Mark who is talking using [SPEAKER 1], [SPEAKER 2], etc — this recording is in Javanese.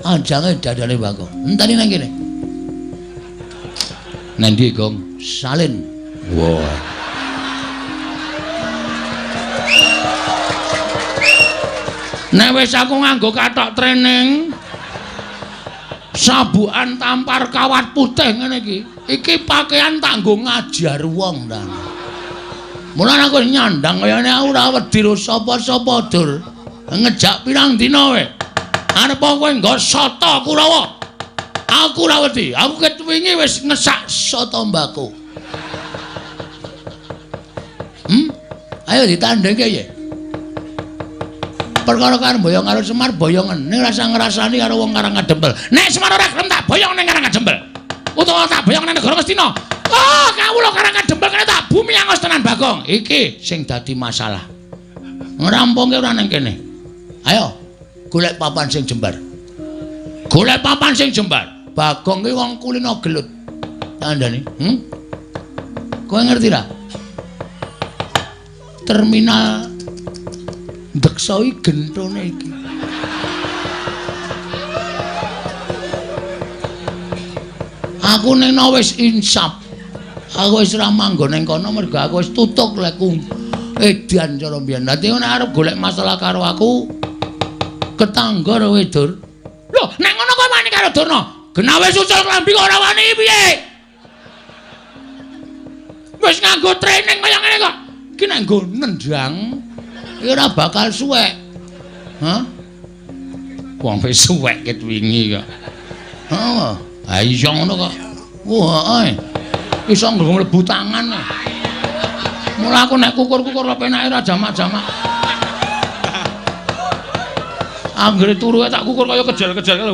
[SPEAKER 1] Ajange dadane Bagong. Enteni nang kene. Nang ndi, Gong? Salin. Wah. Nek wis aku nganggo kathok training, sabukan tampar kawat putih ngene iki. Iki pakaian tak nggo ngajar wong ta. Mulane aku nyandang kayane aku ora wedi ro sapa-sapa, Dur. Ngejak pirang dina we. Arep kowe nggo soto Kurawa. Aku ora wedi. Aku ket wingi wis ngesak soto mbako. Ayo ditandhengke ye. Perkara karo boyong karo Semar boyongen ning rasa ngrasani karo wong Karang Kadempel. Nek Semar ora gelem tak boyong ning Karang Kadempel. Utawa tak boyong ning negara Ngastina. Oh, kawula Karang Kadempel kene tak bumi angos tenan Bagong. Iki sing dadi masalah. Ngrampungke ora ning kene. Ayo golek papan sing jembar. Golek papan sing jembar. Bagong ki wong kulino gelut. Kandhane, Kowe ngerti ra? Terminal Deksa iki gentone iki. Aku ning wis insaf. Aku wis ora manggon ning kono mergo aku wis tutuk leku edan cara mbiyen. Dadi nek arep golek masalah karo aku ketangga kowe, Dur. Lho, nek ngono kowe wani karo Durna. Genah wis ucul klambi kok ora wani piye? Wis nganggo training kaya ngene kok. Iki nek nggo nendang iki ora bakal suwek. Hah? Wong wis suwek ket wingi kok. Heeh. Ha iya ngono kok. Wah, heeh. Iso mlebu tangan. Mula aku nek kukur-kukur lho penake ora jamak-jamak. Anggere turu tak kukur kaya kejel-kejel.